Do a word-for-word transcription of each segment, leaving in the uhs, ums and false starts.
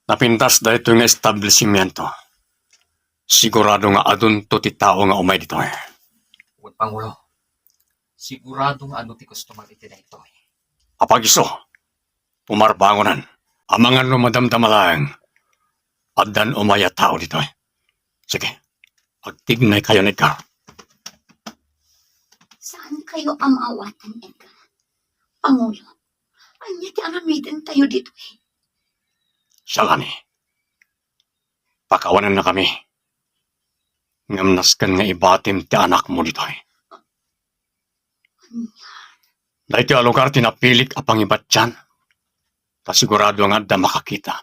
Napintas daytoy nga establishmento. Sigurado nga adunto ti tao nga umay ditoy. Wen, Pangulo, sigurado nga adu ti customer iti daytoy. Apag-isu, pumarbangonan. Amangan no madamdama laeng, addan umay a tao ditoy. Sige, agtignay kayo ni Edgar. Saan kayo a maawatan, Edgar? Pangulo, ania ti aramiden tayo ditoy? Salani, pakawanennakami. Ngem nasken nga ibatim ti anakmo ditoy. Daytoy a lugar ti napilik a pangibatian, ta sigurado nga adda makakita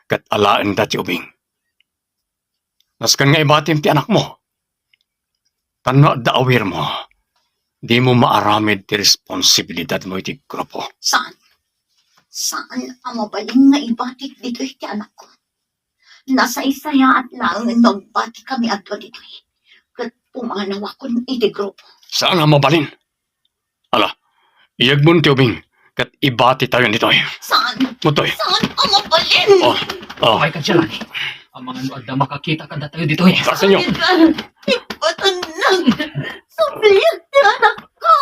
ket alaenda ti ubing. Nasken nga ibatim ti anakmo. Tapno adda awirmo, dimo maaramid ti responsibilidadmo iti grupo. Saan? Saan a mabalin nga ibatik ditoy ti anakko? Nasaysayaat laeng no agbatikami adda ditoy ket pumanawakon iti grupo. Saan a mabalin? Ala, iyegmon ti ubing ket ibatitayon ditoy. Saan? Ditoy. Saan a mabalin? Oh, oh. Ay, kadya lang. Amangan no adda makakita kadatayo ditoy. Saan? Ipatannag! Subliak ti anakko!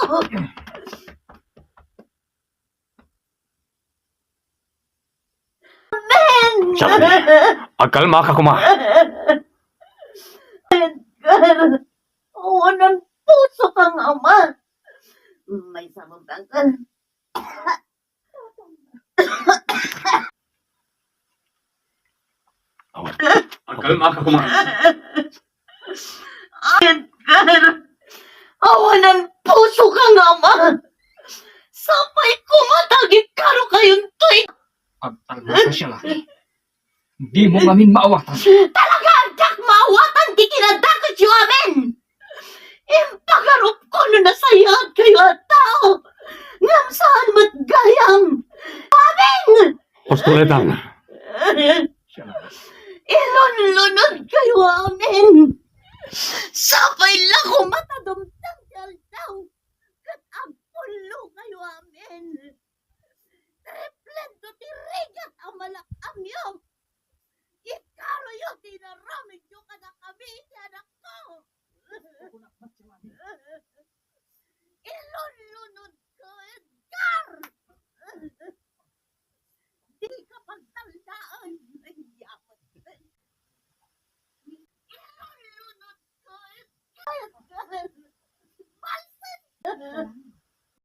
Amen! Agkalmaka koma. Edgar, awanan puso kang ama. May sabab, Uncle. Agkalmaka koma. Edgar, awanan puso kang ama. Sapay koma ta agikkarukayonto. Agtalmaka siya, laki. Dimo ngamin maawatan. Talaga, diak maawatan ti kinadaketyo amin. Impagarupko no nasayaat kayo a tao. Ngem saan met gayam. Amin! Husto letan. Ilunlunod kayo amin. Sapay la koma